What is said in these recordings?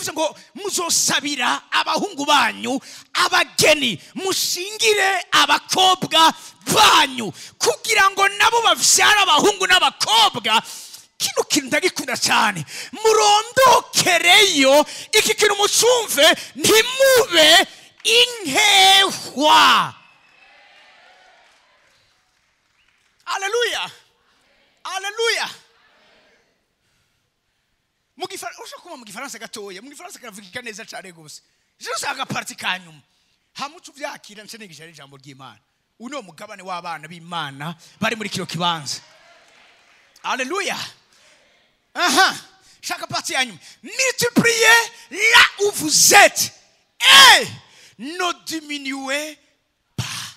Bivuze ngo muzosabira abahungu banyu abageni, mushingire abakobwa banyu kugira ngo nabo bavyara abahungu n'abakobwa. Kino kintu ndagikunda cyane, murondokereyo iki kintu mucumve, ntimube inkehwa. Haleluya, haleluya. Ushobora kuba mu gifaransa gatoya, mu gifaransa karavugika neza cyane gose. Je usanga parti kanyuma hamucu vyakira nce nigisha ijambo ry'Imana. Uno mugabane w'abana b'Imana bari muri kino kibanza. Haleluya. Aha, chaque partie ya nyuma. Multipliez là où vous êtes et ne diminuez pas.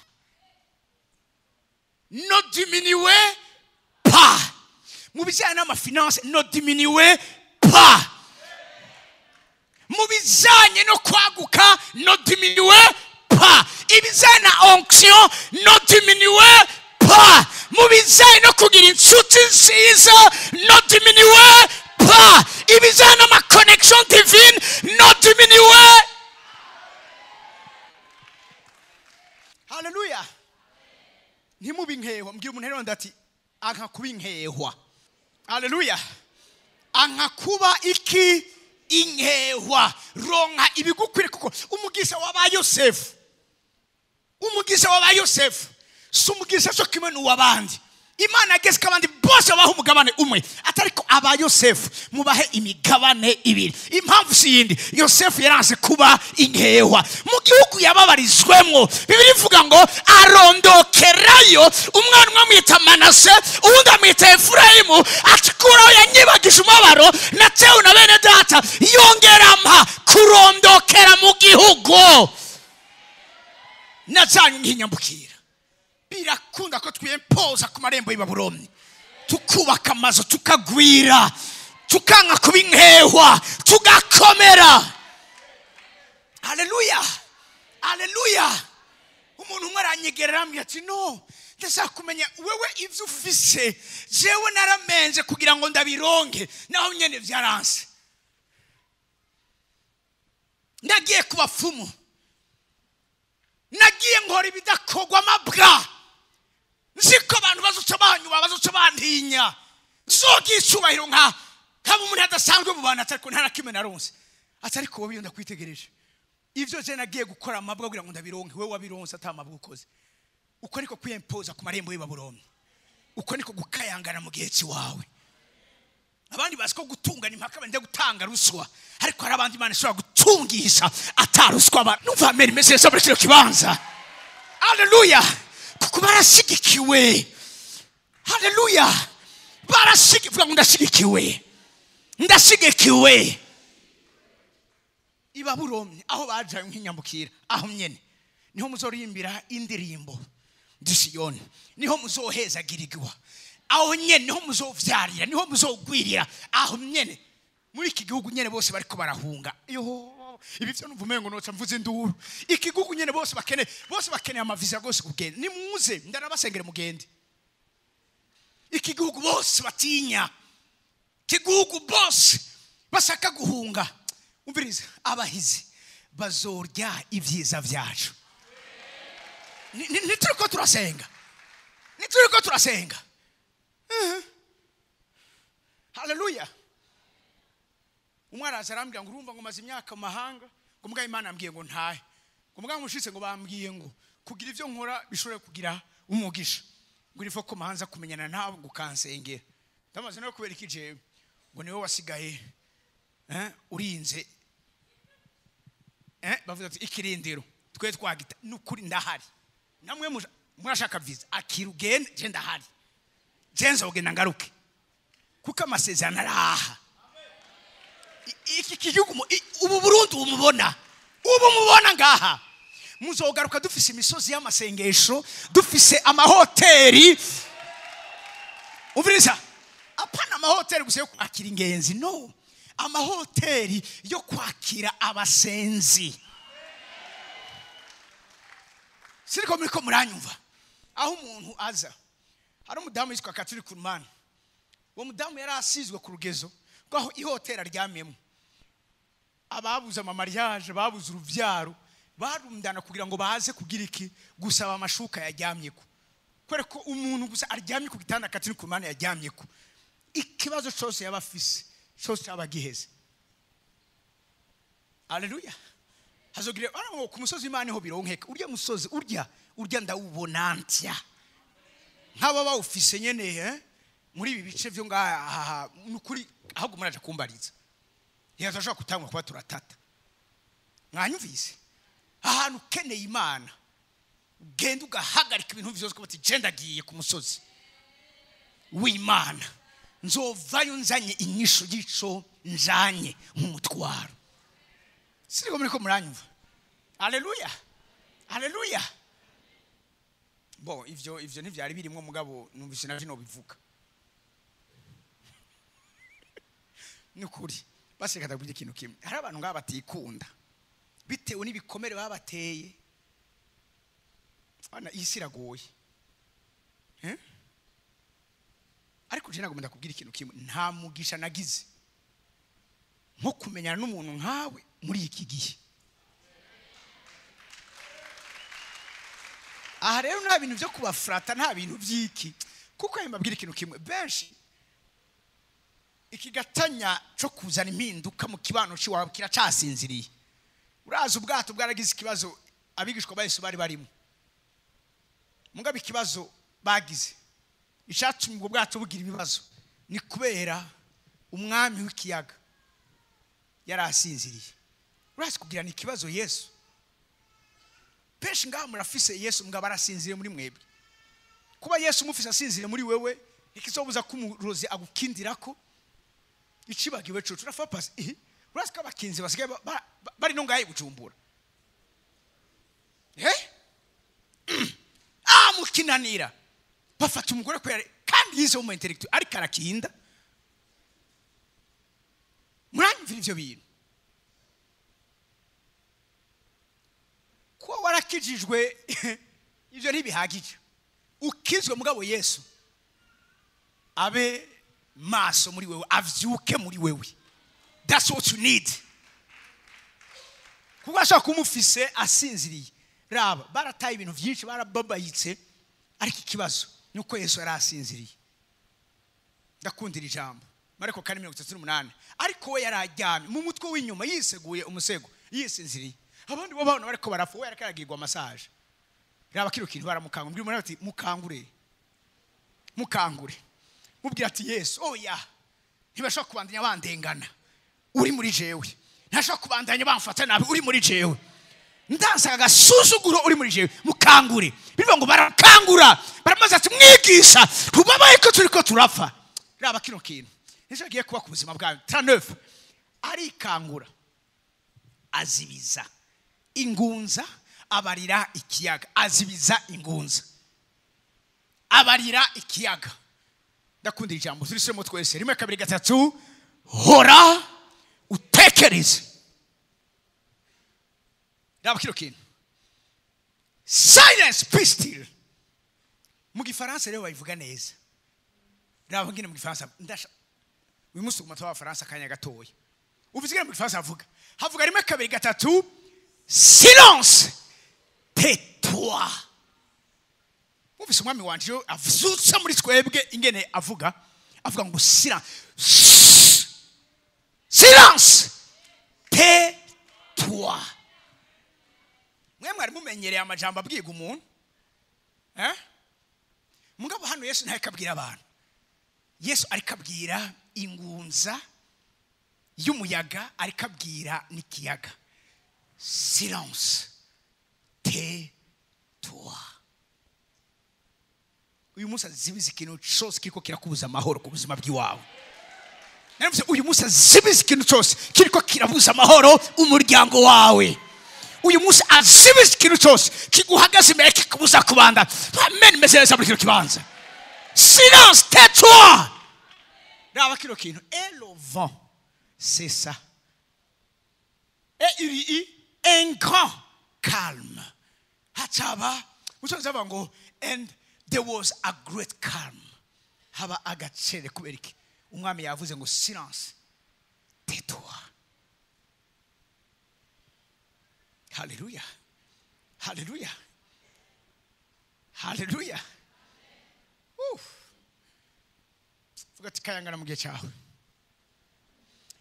Ne diminuez pas. Mu bijyanye n'amafinance, ne diminuez pas. Mu bijyanye no kwaguka, ne diminuez pas. Ibijyanye na onction, ne diminuez pas. Mu bijyanye no kugira inshuti nziza, ne diminuez pas. Ibijyanye n'ama connexion divine, ne diminuez. Haleluya. Ntimube inkehwa. Mbwira umuntu rero ndati anka kuba inkehwa. Haleluya. Anka kuba iki? Inkehwa. Ronka ibigukwire, kuko umugisha w'aba Yosefu, umugisha w'aba Yosefu si umugisha cyo kimwe n'uw'abandi. Imana yageze ko abandi bose babaha umugabane umwe, atariko aba Yosefu mubahe imigabane ibiri. Impamvu si yindi, Yosefu yaranze kuba inkehwa mu gihugu yababarizwemwo. Bibiliya ivuga ngo arondokerayo umwana umwe amwita Manase, uwundi amwita Efurayimu, atikuraho yanyibagije umubabaro natewe na bene data, yongera ampa kurondokera mu gihugu najyanywe nk'inyambukira. Birakunda ko twiyempoza ku marembo y'i Babuloni, tukubaka amazu, tukagwira, tukanka kuba inkehwa, tugakomera. Haleluya, haleluya. Umuntu umwe aranyegera arambwira ati no, ndashaka kumenya wewe ivyo ufise, jewe naramenje kugira ngo ndabironke, naho nyene vyaranse. Nagiye ku bapfumu, nagiye nkora ibidakorwa amabwa, nziko abantu bazoca banyuba, bazoca bantinya, nzogira icubahiro nka kaba umuntu adasanzwe mu bantu, atariko nta na kimwe naronse. Atariko wowe iyo ndakwitegereje, ivyo je nagiye gukora amabwa kugira ngo ndabironke, wewe wabironse ata mabwa ukoze. Uko niko kwiyempoza ku marembo y'i Babuloni, uko niko gukayangana mu gihe ciwawe. Abandi bazi ko gutungana impaka bende gutanga ruswa, ariko hari abandi Imana ishobora gutungisha ataruswa. Numva amen imeze neza muri kino kibanza. Haleluya. Kuko barashigikiwe. Haleluya. Barashigikiwe, ngo ndashigikiwe, ndashigikiwe. I Babuloni aho bajaye nk'inyambukira, aho nyene niho muzorimbira indirimbo z'Isiyoni, niho muzohezagirigwa, aho nyene niho muzovyarira, niho muzogwirira, aho nyene muri iki gihugu nyene bose bariko barahunga. Yo, ibi vyo numva umengo noca mvuze induru. Iki gihugu nyene bose bakene, bose bakeneye amavisa gose kugenda. Nimuze ndarabasengere mugende. Iki gihugu bose batinya, iki gihugu bose bashaka guhunga. Umviriza, abahizi bazorya ibyiza vyacu. Nituriko turasenga, nituriko turasenga. Haleluya. Umwana arambwira ngo urumva ngo maze imyaka mu mahanga, ngo mbwa Imana ambwiye ngo ntahe, ngo mbwa mushitse ngo bambwiye ngo kugira ivyo nkora bishobore kugira umugisha, ngo irifo ko mahanza kumenyana nabo ngo kansengera. Ndamaze no kubera iki jewe ngo niwe wasigaye urinze bavuze ati ikirindiro twe twagita nukuri ndahari, namwe murashaka visa akirugende, je ndahari, je nzogenda ngaruke, kuko amasezerano araha. Iki gihugu ubu Burundi umubona, ubu mubona ngaha muzogaruka dufise imisozi y'amasengesho, dufise amahoteli. Umviriza, apana amahoteli gusa yo kwakira ingenzi, no, amahoteli yo kwakira abasenzi. Siriko muriko muranyumva. Aho umuntu aza, hari umudamu yitwa Katuri Kurmani. Uwo mudamu yari asizwe ku rugezo rw'aho ihoteli aryamyemo. Ababuze ama mariage, babuze uruvyaro, barundana kugira ngo baze kugira iki? Gusaba amashuka yaryamyeko. Kubera ko umuntu gusa aryamye ku gitanda Kathryn Kuhlman yaryamyeko, ikibazo cyose yaba afise cyose aba giheze. Haleluya. Hazogire ngo ku musozi Imana niho bironkeka. Urya musozi urya ndawubona ntya. Nk'aba bawufise nyene muri ibi bice byo ngaha nukuri ahubwo muraje kumbariza. Ntiyashobora kutangwa kuba turatata. Mwanyumvise? Ahantu ukeneye Imana ugenda ugahagarika ibintu byose kuba ati je ndagiye ku musozi w'Imana, nzovayo nzanye inyishu y'ico njanye nk'umutwaro. Siriko muriko muranyumva? Haleluya, haleluya. Bo ivyo ntivyari birimwo mugabo numvise navyo no bivuga. Nukuri baseka ndabwira ikintu kimwe. Hari abantu ngaba batikunda bitewe n'ibikomere babateye. Ana isi iragoye. Ariko je nagomba ndakubwira ikintu kimwe, nta mugisha nagize nko kumenyana n'umuntu nkawe muri iki gihe. Aha rero nta bintu byo kubafrata, nta bintu byiki, kuko mbabwira ikintu kimwe, benshi ikigatanya cyo kuzana impinduka mu kibano cyawe kiracasinziriye. Uraza ubwato bwaragize ikibazo, abigishwa ba Yesu bari barimo. Mugabe ikibazo bagize, icyatumye ubwo bwato bugira ibibazo ni kubera umwami w'ikiyaga yarasinziriye. Urazi kugira ni ikibazo Yesu. Benshi ngaha murafise Yesu mugabo arasinziriye muri mwebwe. Kuba Yesu mufise asinziriye muri wewe ikizobuza kumurozi agukindirako icibagiwe cyo turafa pasi. Urazi ko abakinzi basigaye bari no ngaye Bujumbura. Amukinanira bafata umugore ko yari kandi yize mu intellectuel ariko arakinda. Muranyumvira ivyo bintu? Kuba warakijijwe ivyo ntibihagije. Ukizwe mugabo Yesu abe maso muri wewe, avyuke muri wewe. That's what you need. Kuko ashaka kumufise asinziriye. Raba barataye ibintu byinshi, barababayitse, ariko ikibazo nuko Yesu yarasinziriye. Ndakundira ijambo Mariko 4:38. Ariko we yararyamye mu mutwe w'inyuma yiseguye umusego, yisinziriye. Abandi bo babona bariko barapfa, we yarakaragirwa massage. Raba kino kintu baramukangura. Mbwira umuntu ati mukangure, mukangure. Mubwira ati Yesu oya, ntibashobora kubandanya bandengana uri muri jewe, ntashobora kubandanya bamfata nabi uri muri jewe, ndansaga agasuzuguro uri muri jewe, mukangure. Bivuga ngo barakangura, baramaze ati mwigisha tubabaye ko turiko turapfa. Raba kino kintu nico giye kuba ku buzima bwawe. 39 arikangura azibiza ingunza abarira ikiyaga. Azibiza ingunza abarira ikiyaga. Ndakunda ijambo turisemo twese. 1 2 3 hora utekereze. Raba kino kintu, silence, be still. Mu gifaransa rero babivuga neza. Raba ngine mu gifaransa ndasha uyu munsi uguma tw'abafaransa akanya gatoya. Uvuze mu gifaransa havuga 1 2 3 silence, tais-toi. Muvise umwami wanje avuzutse muri twebwe ingene avuga ngo silence, silence, tais-toi. Mwe mwari mumenyereye amajambo abwiga umuntu, Mugabo hano Yesu ntariko abwira abantu. Yesu ariko abwira ingunza y'umuyaga, ariko abwira n'ikiyaga. Silence, tais-toi. Uyu munsi azibiza ikintu cyose kiriko kirakubuza amahoro ku buzima bw'iwawe. Naravuze uyu munsi azibiza ikintu cyose kiriko kirabuza amahoro umuryango wawe. Uyu munsi azibiza ikintu cyose kiguhagaze imbere kikubuza kubanda. Amen. Meze neza muri kino kibanza. Silence, tais-toi. Raba kino kintu. Et le vent, c'est ça. Et il y eut un grand calme. Hachaba, mucyongereza ngo and there was a great calm. Haba agacere kubera iki? Umwami yavuze ngo silence, tais-toi. Haleluya, haleluya, haleluya. Vuga ati kayangana mu gihe cyawe.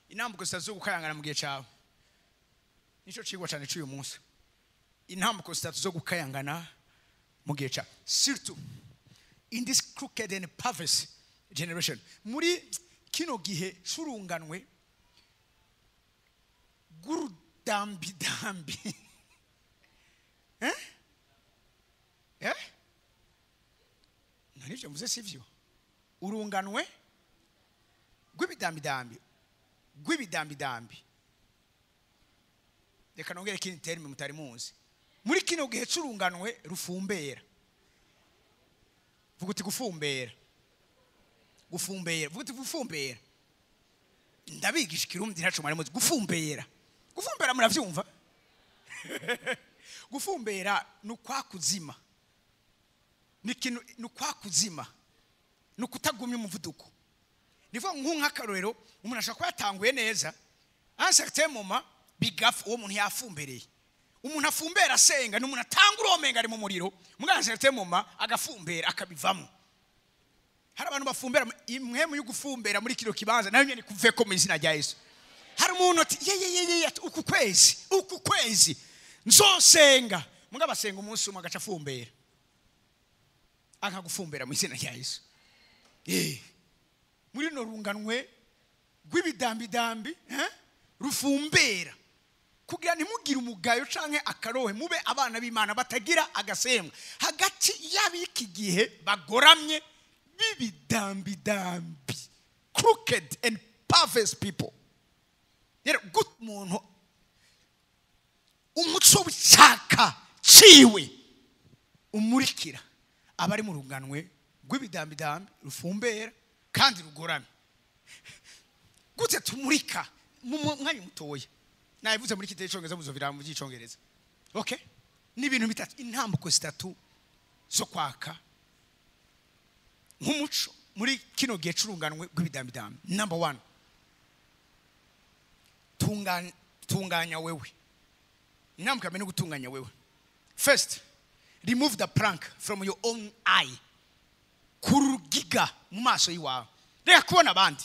Intambuko zitatu zo gukayangana mu gihe cyawe, nicyo cigwa cyane cy'uyu munsi. Intambuko zitatu zo gukayangana mu gihe cyawe, surtout in this crooked and perverse generation, muri kino gihe c'urunganwe rw'urudambidambi. Eh? Eh? None ivyo mvuze sivyo? Urunganwe rw'ibidambidambi, rw'ibidambidambi. Reka nongere ikindi terme mutari muzi. Muri kino gihe c'urunganwe rufumbera. Vuga uti gufumbera. Gufumbera. Vuga uti gufumbera. Ndabigisha ikirundi ntaco mwari muzi. Gufumbera. Gufumbera muravyumva? Gufumbera ni ukwakuzima. Ni ikintu, ni ukwakuzima. Ni ukutagumya umuvuduko. Ni ukuvuga nk'akarorero, umuntu ashobora kuba yatanguye neza, à un certain moment bigafa, uwo muntu yafumbereye. Umuntu afumbera asenga ni umuntu atanga uromenga ari mu muriro, mugabo à un certain moment agafumbera akabivamo. Hari abantu bafumbera, impwemu yo gufumbera muri kino kibanza nayo nyene kuveko mu izina rya Yesu. Hari umuntu ati ye ye ye ye, ati, uku kwezi, uku kwezi nzosenga, mugabo asenga umunsi umwe agaca afumbera. Akagufumbera mu izina rya Yesu. Muri no runganwe rw'ibidambidambi, rufumbera, kugira ntimugire umugayo canke akarohe, mube abana b'Imana batagira agasembwa hagati y'abiki gihe bagoramye b'ibidambidambi, crooked and perverse people. Rero gute umuntu umuco w'icaka ciwe umurikira abari mu runganwe rw'ibidambidambi rufumbera kandi rugoramye? Gute tumurika mu mwanya mutoya? Nabivuze muri kiteye icongereza, muzovira mu by'icongereza. Okay, ni ibintu bitatu, intambuko zitatu zo kwaka nk'umuco muri kino gihe c'urunganwe rw'ibidambidambi. Number 1, tunganya wewe. Intambwe ya mbere ni gutunganya wewe. First, remove the plank from your own eye. Kurugiga mu maso yiwawe, reka kubona abandi.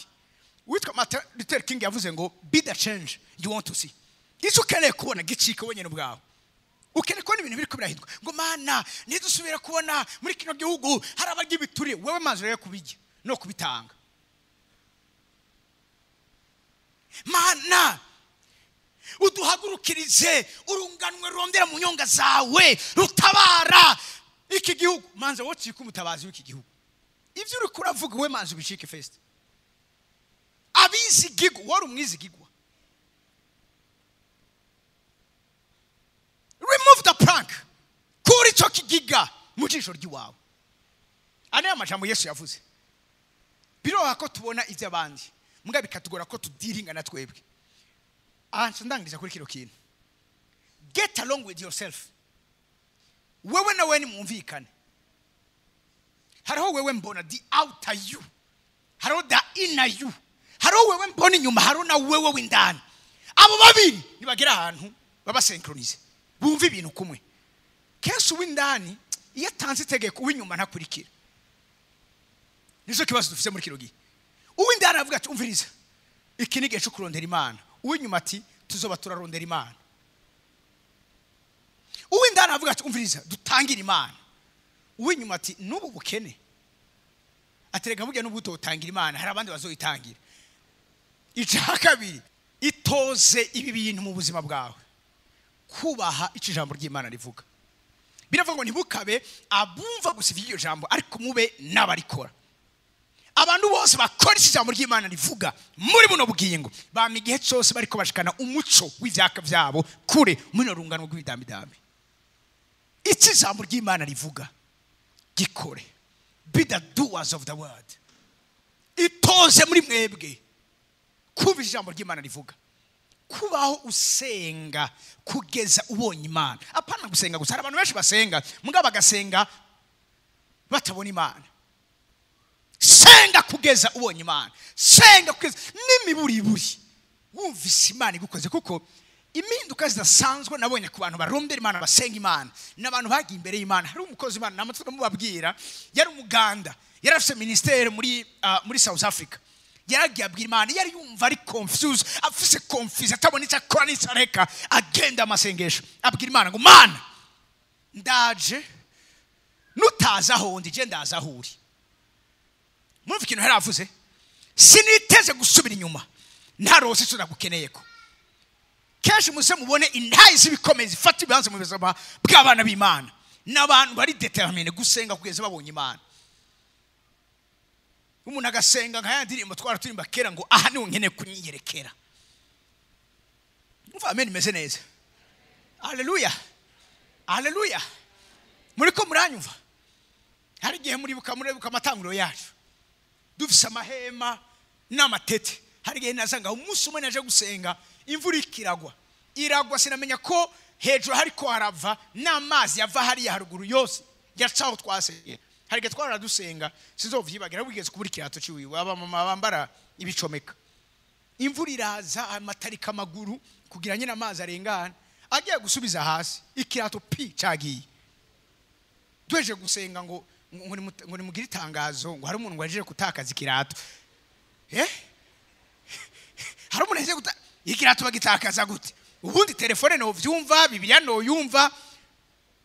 Witwa Martin Luther King yavuze ngo be the change you want to see. Icyo ukeneye kubona gicika wenyine ubwawe. Ukeneye kubona ibintu biriko birahinduka, ngo mana ntidusubira kubona muri kino gihugu hari abarya ibituriye, wewe mazi rero kubijya no kubitanga. Mana uduhagurukirize urunganwe rurondera mu nyonga zawe rutabara iki gihugu. Manza wowe ucike umutabazi w'iki gihugu. Ivyo uriko uravuga we manza ubicike first. Abizigigwa, wari umwizigigwa. Remove the plank. Kuri ico kigiga mu jisho ry'iwawe. Aya amajambo Yesu yavuze. Biroha ko tubona ivy'abandi, muga bikatugora ko tudiringa na twebwe. Aha ndangiza kuri kino kintu. Get along with yourself. Wewe na wewe nimwumvikane. Hariho wewe mbona the outer you, hariho the inner you, hariho wewe mbona inyuma, hariho na wewe w'indani. Abo babiri nibagera ahantu baba synchronize, bumva ibintu kumwe. Kenshi uw'indani iyo atanze itegeko uw'inyuma ntakurikira. Nico kibazo dufise muri kino gihe. Uw'indani aravuga ati umviriza, iki ni igihe cyo kurondera Imana. Uw'inyuma ati tuzoba turarondera Imana. Uw'indani aravuga ati umviriza, dutangire Imana. Uw'inyuma ati n'ubu bukene, atereka burya n'ubu utotangira Imana, hari abandi bazoyitangira. Icya kabiri, itoze ibi bintu mu buzima bwawe, kubaha icyo ijambo ry'Imana rivuga. Biravuga ngo ntibukabe abumva gusa iryo jambo, ariko mube n'abarikora. Abantu bose bakora icyo ijambo ry'Imana rivuga muri buno bugingo, bama igihe cyose bariko bashikana umuco w'ivyaka vyabo kure muri rungano rw'ibidambidambi. Icyo ijambo ry'Imana rivuga gikore. Be the doers of the word. Itoze muri mwebwe kuba ijambo ry'Imana rivuga. Kubaho usenga kugeza ubonye Imana. Apana gusenga gusa. Hari abantu benshi basenga mugabo bagasenga batabona Imana. Senga kugeza ubonye Imana. Senga kugeza n'imiburiburi wumvise Imana igukoze, kuko Impinduka zidasanzwe nabonye ku bantu barondera Imana, basenga Imana, n'abantu bagiye imbere y'Imana. Hari umukozi Imana namutse mubabwira, yari umuganda, yari afite ministere muri South Africa. Yaragiye abwira Imana, yari yumva ari confused, afise confused, atabona icyo akora n'icyo areka, agenda amasengesho abwira Imana ngo Mana ndaje, nutaza aho ndi je ndaza aho uri. Murumva ikintu yari avuze? Siniteze gusubira inyuma ntarose icyo nagukeneye ko. Kenshi muze mubone intayi z'ibikomeye zifata ibibanza mu buzima bw'abana b'Imana n'abantu bari determine gusenga kugeza babonye Imana. Umuntu agasenga nka ya ndirimbo twara turimba kera ngo aha niho nkeneye kunyiyerekera. Umva amen imeze neza. Haleluya, haleluya. Muriko muranyumva? Hari igihe muribuka amatanguriro yacu dufise amahema n'amatete. Hari igihe nazanga umunsi umwe naje gusenga, imvura ikiragwa iragwa, sinamenya ko hejuru hariko harava n'amazi yava hariya haruguru yose yacaho twasengera. Hari igihe twara dusenga, sinzovyibagira, wigeze kubura ikirato ciwiwe, abamama bambara ibicomeka. Imvura iraza amatarika amaguru kugira nyine amazi arengana, agiye gusubiza hasi ikirato pi cagiye. Tweje gusenga ngo nimugire itangazo ngo hari umuntu ngo aje gutakaza ikirato. Hari umuntu aje ikirato bagitakaza gute? Ubundi telefone no vyumva, Bibiliya no yumva,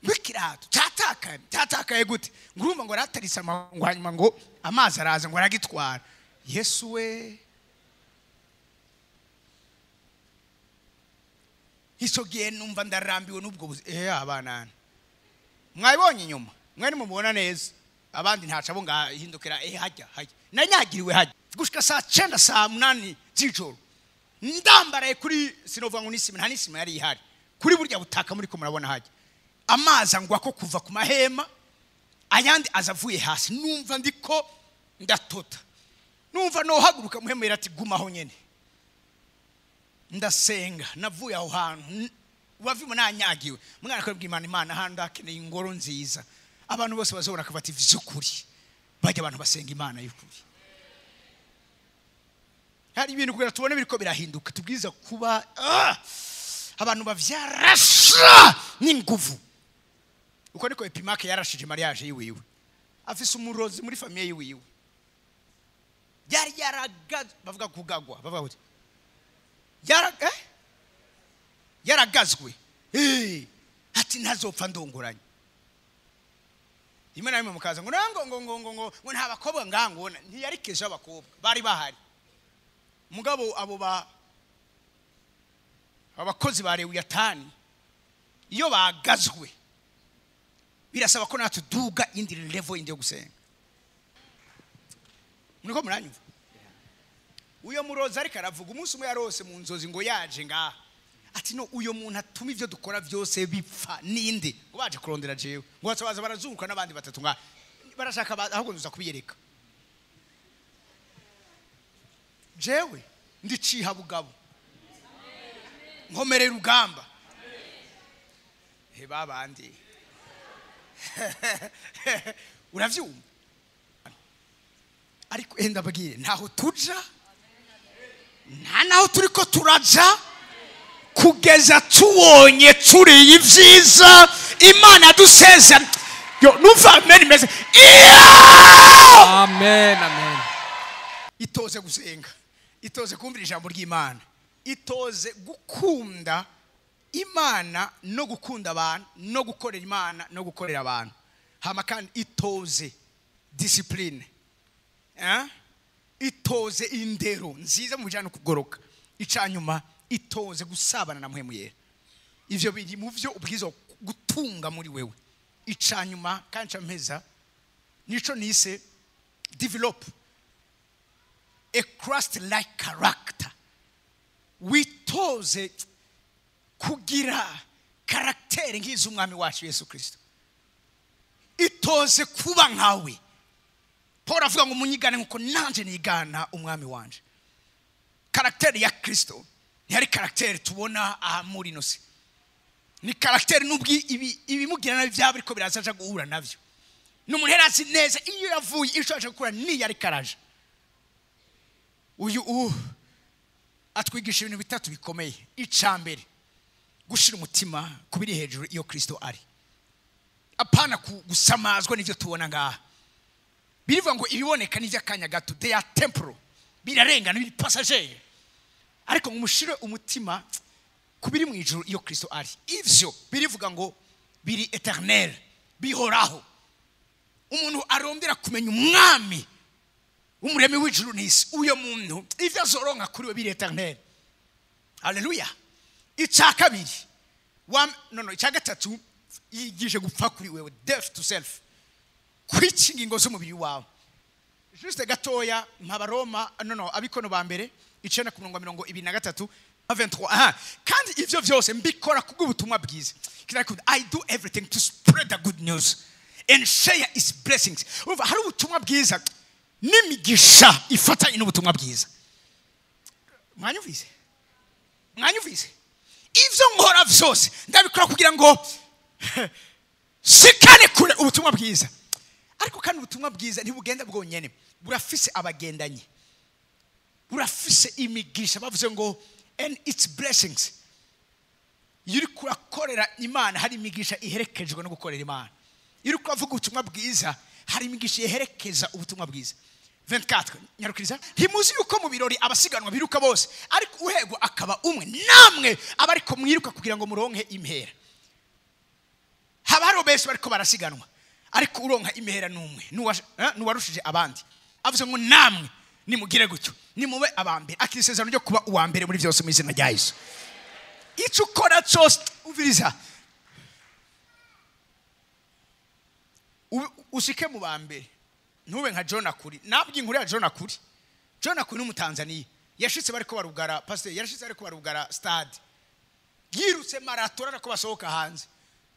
ikirato cyatakaye, cyatakaye gute? Ngurumva ngo arataritse ngo hanyuma ngo amazi araza ngo aragitwara. Yesu we. Ico gihe numva ndarambiwe n'ubwo abana. Mwabonye inyuma, mwari mubona neza. Abandi ntaca bo ngahindukira hajya hajya. Nanyagiriwe hajya. Gushika saa 9 saa 8 z'ijoro. Ndambaraye kuri sinovuga ngo nisima, nta nisima yari ihari. Kuri burya butaka muri ko murabona hajya. Amazi angwa ko kuva ku mahema, ayandi azavuye hasi. Numva ndiko ndatota. Numva no haguruka muhemera ati gumaho nyene. Ndasenga navuye aho hantu wavimo nanyagiwe. Mwana akabwira Imana, Imana handi akeneye ingoro nziza. Abantu bose bazobona akabati vy'ukuri. Bajya abantu basenga Imana y'ukuri. Hari ibintu kugira tubone biriko birahinduka, tubwiza kuba abantu bavyarasha n'inguvu. Uko niko Epimake yarashije mariage yiwiwe. Afise umurozi muri famille yiwiwe. Yari yaragazwe, bavuga kugagwa, bavuga gute? Yaragazwe. Ati ntazopfa ndongoranye. Rimwe na rimwe mukaza ngo ngo ngo ngo ngo ngo nta bakobwa ngangona, ntiyarikeje abakobwa bari bahari. Mugabo abo ba abakozi ba Lewiyatani iyo bagazwe birasaba ko natwe duga indi level indi yo gusenga. Muriko muranyumva? Uyo murozi ariko aravuga umunsi umwe yarose mu nzozi ngo yaje ngaha. Ati no uyo muntu atuma ivyo dukora byose bipfa ninde? Ngo baje kurondera jewe. Ngo baza barazunguka n'abandi batatu ngaha. Barashaka ahubwo nzuza kubiyereka. Jewe ndiciha bugabo. Nkomerera rugamba. He babandi. Uravyumva? Ariko enda bagire ntaho tuja, nta naho turiko turaja kugeza tubonye turiye ivyiza Imana yadusezeranye. Yo numva amen imeze. Amen, amen. Itoze gusenga, itoze kumvira ijambo ry'Imana, itoze gukunda Imana no gukunda abantu no gukorera Imana no gukorera abantu. Hama kandi itoze discipline. Itoze indero nziza mu bijyanye no kugoroka. Icanyuma itoze gusabana na Muhemu Yera. Ivyo biri mu vyo ubwizo gutunga muri wewe. Icanyuma kandi mpeza nico nise develop a Christ like character. Witoze kugira karakteri nk'iz'umwami wacu Yesu Kristo. Itoze kuba nkawe. Paul avuga ngo munyigane nkuko nanje nigana umwami wanje. Karakteri ya Kristo ntiyari karakteri tubona aha muri ino si. Ni karakteri nubwo ibimugira nabi byaba ariko biraza guhura navyo. N'umuntu yari azi neza iyo yavuye ico aje gukora ni yari karaje. Uyu atwigisha ibintu bitatu bikomeye. Icambere, Gushira umutima kubiri hejuru iyo Kristo ari. Apana gusamazwa n'ivyo tubona ngaha. Birivuga ngo ibiboneka n'ivy'akanya gato, they are temporal. Birarengana, biri passager. Ariko ngo mushire umutima kubiri mu ijuru iyo Kristo ari. Ivyo birivuga ngo biri eternel, bihoraho. Umuntu arondera kumenya umwami umuremi w'ijuru n'isi, uyo muntu ivyo azoronka kuri we biri eternel. Haleluya. Icya kabiri, icya gatatu, yigije gupfa kuri wewe, death to self, kwica ingingo z'umubiri wawe. Juste gatoya mpabaroma abikono ba mbere 9 ku murongo 23 23. Aha, kandi ivyo vyose mbikora kubw'ubutumwa bwiza. I do everything to spread the good news and share its blessings. Umva, hari ubutumwa bwiza n'imigisha ifatanye n'ubutumwa bwiza. Mwanyumvise? Mwanyumvise? Ivyo nkora vyose ndabikora kugira ngo shikane kure ubutumwa bwiza. Ariko kandi ubutumwa bwiza ntibugenda bwonyene, burafise abagendanye, burafise imigisha. Bavuze ngo and its blessings. Iyo uri kurakorera Imana hari imigisha iherekejwe no gukorera Imana. Iyo uri kuravuga ubutumwa bwiza hari imigisha iherekeza ubutumwa bwiza. 24 nyarukiriza, ntimuzi yuko mu birori abasiganwa biruka bose, ariko uhegwa akaba umwe, namwe abariko mwiruka kugira ngo muronke impera. Haba hari benshi bariko barasiganwa, ariko uronka impera numwe, nuwarushije abandi. Avuze ngo namwe nimugire gutyo, nimube abambere. Akisezerano ryo kuba uwa mbere muri byose mu izina rya Yesu. Icyo ukora cyose umviriza, ushike mu bambere, ntube nka John Akuri. Nabwi inkuru ya John Akuri. John Akuri ni Umutanzania, yashitse bariko barugara pastor, yashitse bariko barugara stade, yirutse marathon ariko basohoka hanze.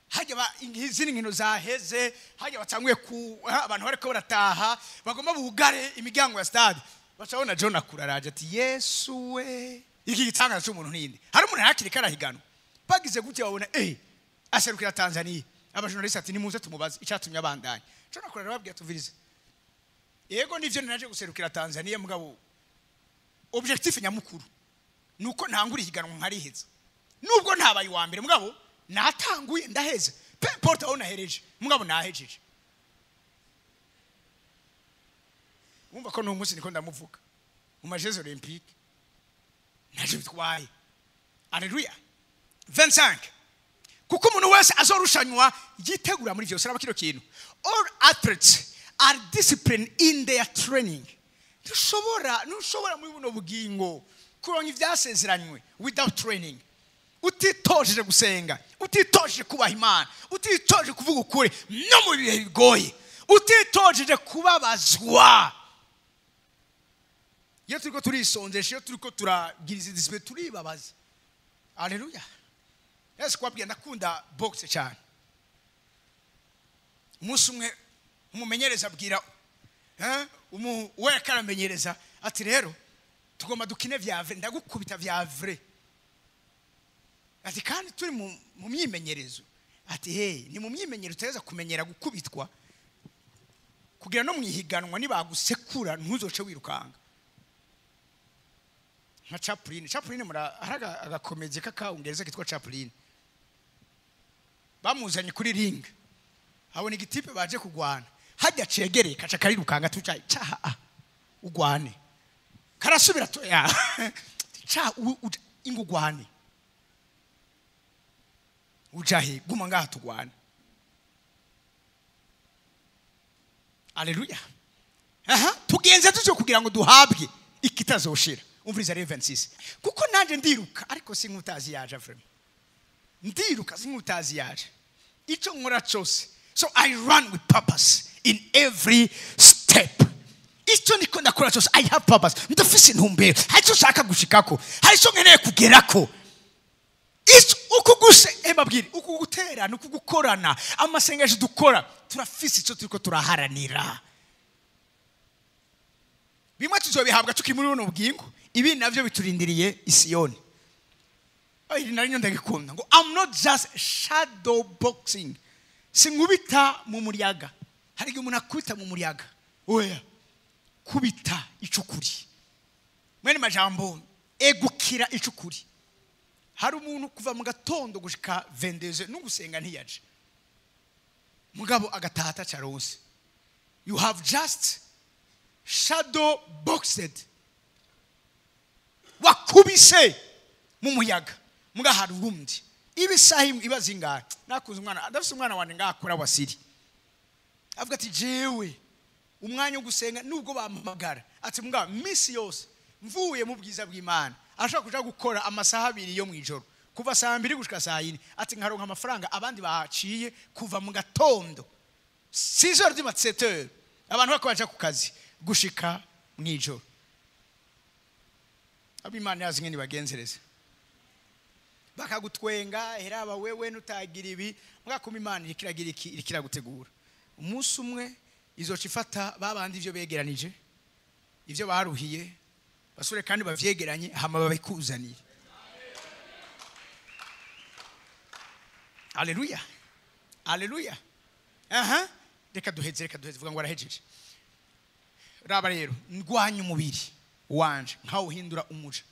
Hajya izindi nkino zaheze, hajya batanguye ku abantu bariko barataha, bagomba bugare imiryango ya stade. Bacabona John Akuri araje ati Yesu we, iki gitangaza cy'umuntu ninde? Hari umuntu hakiri karahiganwa, bagize gutya babona aserukira Tanzania. Abajournaliste ati nimuze tumubaze icyatumye abandanya. John Akuri arababwira tuvirize, yego nivyo naje guserukira Tanzania, mugabo objectif nyamukuru nuko ntangura ihiganwa nkariheza. Nubwo ntabaye wa mbere, mugabo natanguye ndaheza, peu importe aho nahereje, mugabo nahejeje. Umva ko n'umunsi niko ndamuvuga mu ma Jeux Olympiques naje bitwaye. Haleluya. 25 kuko umuntu wese azorushanywa yitegura muri vyose. Araba kino kintu, all athletes are disciplined in their training. Ntushobora muri buno bugingo kuronka ivyasezeranywe without training. Utitoje gusenga, utitoje kubaha Imana, utitoje kuvuga ukuri no mu bihe bigoye, utitoje kubabazwa. Iyo turiko turisonzesha, iyo turiko turagiriza discipline, turibabaza. Haleluya. Yesu kwabwiye ndakunda boxe cyane. Umunsi umwe umumenyereza abwira we akaramenyereza ati rero tugomba dukine vya vrai, ndagukubita vya vrai. Ati kandi turi mu myimenyerezo. Ati hey, ni mu myimenyerezo uteza kumenyera gukubitwa kugira no mwihiganwa nibagusekura ntuzoce wirukanga. Nka Chaplin, Chaplin mura agakomeze k'akaungereza kitwa Chaplin. Bamuzanye kuri ring, habona igitipe baje kugwana, hajya cegereye kaca karirukanga tuca caha ugwane, karasubira to ya ca ingugwane ujahe guma ngaha tugwane. Haleluya. Aha, tugenze tuzo kugira ngo duhabwe ikitazoshira. Umviriza rero 26. Kuko nanje ndiruka ariko sinkutazi yaje vraiment. Ndiruka sinkutazi yaje. Ico nkora cyose. So I run with purpose in every step. Ico niko ndakora cyose I have purpose. Ndafise intumbero. Hari ico nshaka gushikako. Hari ico nkeneye kugerako. Ico ukuguse embabwire ukuguterana ukugukorana amasengesho dukora turafise ico turiko turaharanira. Bimwe tuzobihabwa tukiri muri buno bugingo, ibi navyo biturindiriye isiyoni. Iri nari ndagikunda ngo I'm not just shadow boxing. Sinkubita mu muryaga. Hari igihe umuntu akubita mu muryaga. Oya. Kubita icukuri. Mwene majambo egukira icukuri. Hari umuntu kuva mu gatondo gushika 22 n'ugusenga ntiyaje, mugabo agatata caronse. You have just shadow boxed, wakubise mu muyaga. Muga hari urundi ibisaha ibaza ingahe. Nakunze umwana, ndafise umwana wanje ngakora wasiri, avuga ati jewe umwanya wo gusenga nubwo bampamagara, ati mugabo misi yose mvuye mu bwiza bw'Imana ashobora kuja gukora amasaha 2 yo mwijoro, kuva saa 2 gushika saa 4, ati nkaronka amafaranga abandi baciye kuva mu gatondo 6h du matin 7h abantu bako baja ku kazi gushika mwijoro. Abimana yazi ngene bagenzereze, bakagutwenga heraba wewe nutagira ibi, mugakuma Imana ikiragira iki, ikiragutegura. Umunsi umwe izoca ifata babandi ivyo begeranije, ivyo baruhiye, basure kandi bavyegeranye hama babikuzanire. Haleluya, haleluya. Aha, reka duheze, vuga ngo arahejeje. Raba rero, ndwanya umubiri wanje nkawuhindura umuja,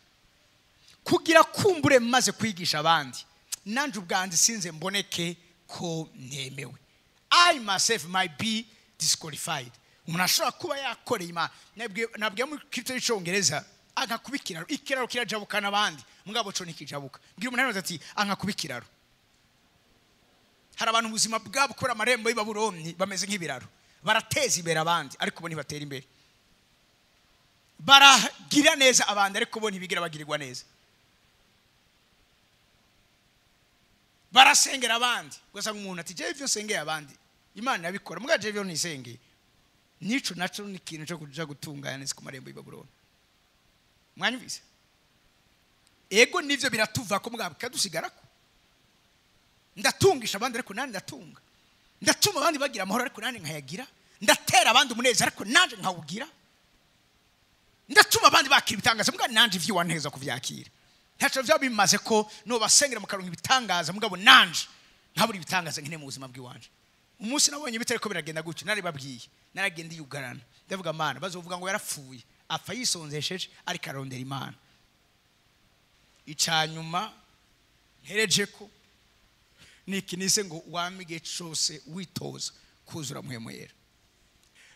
kugira kumbure maze kwigisha abandi, nanje ubwanjye sinze mboneke ko ntemewe. I myself might be disqualified. Umuntu ashobora kuba yakoreye Imana. Nabwiye mu crypto y'icongereza ankakuba ikiraro, ikiraro kirajabukana abandi, mugabo co ntikijabuka. Mbwira umuntu ati ankakuba ikiraro. Hari abantu ubuzima bwabo kubera amarembo y'i Babuloni bameze nk'ibiraro, barateza imbere abandi ariko bo ntibatera imbere, baragira neza abandi ariko bo ntibigira bagirirwa neza, barasengera abandi. Ugasanga umuntu ati jewe ivyo nsengeye abandi Imana yabikora, mugabo jewe ivyo ntisengeye. Nico naco ni ikintu cyo kuja gutunganya neza ku marembo y'i Babuloni. Mwanyumvise? Ego nivyo biratuva ko mugabo bikadusigarako. Ndatungisha abandi ariko nani ndatunga, ndatuma abandi bagira amahoro ariko nani nkayagira, ndatera abandi umunezero ariko nanje nkawugira, ndatuma abandi bakira ibitangaza mugabo nanje ivyo wanteza kuvyakira. Ntaco vyo bimaze ko no basengera mukaronka ibitangaza mugabo nanje ntaburi ibitangaza nkene mu buzima bw'iwanje. Umunsi nabonye bitariko biragenda gutyo, naribabwiye, naragenda yugarana, ndavuga Mana bazovuga ngo yarapfuye, apfa yisonzesheje ariko arondera Imana. Icanyuma ntereje ko nikinise ngo wamige cyose witoza kuzura Mpwemu Yera.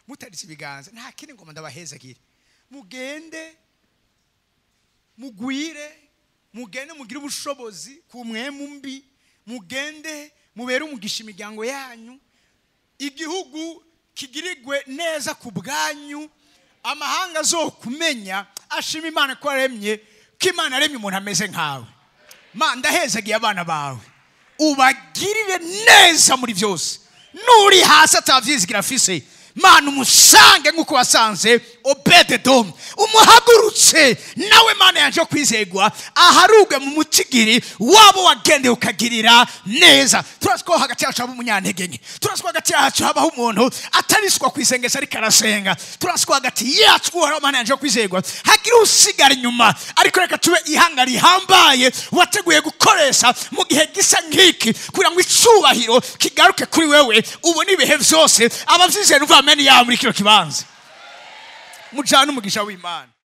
Mutaritse ibiganza nta kindi ngoma ndabahezagire, mugende mugwire, mugende mugire ubushobozi ku mwemu mbi, mugende mubere umugisha imiryango yanyu, igihugu kigirigwe neza ku bwanyu, amahanga azokumenya ashima Imana ko aremye, ko Imana aremye umuntu ameze nkawe. Ma ndahezagiye abana bawe, ubagirire neza muri byose, nuri hasi atavyizigira afise, Mana umusange nkuko wasanze Obededomu, umuhagurutse nawe Mana yanje kwizegwa, aharuge mu mutigiri wabo wagendeye ukagirira neza. Turazi ko hagati yacu haba umunyantege nke, turazi ko hagati yacu habaho umuntu atariswa kwisengesha ariko arasenga, turazi ko hagati yacu uhoraho Mana yanje kwizegwa hagira usigara inyuma, ariko reka tube ihanga rihambaye wateguye gukoresha mu gihe gisa nk'iki, kugira ngo icubahiro kigaruke kuri wewe ubone ibihe vyose. Abavyizera uva ameni yawe muri kino kibanza, mujane umugisha w'Imana.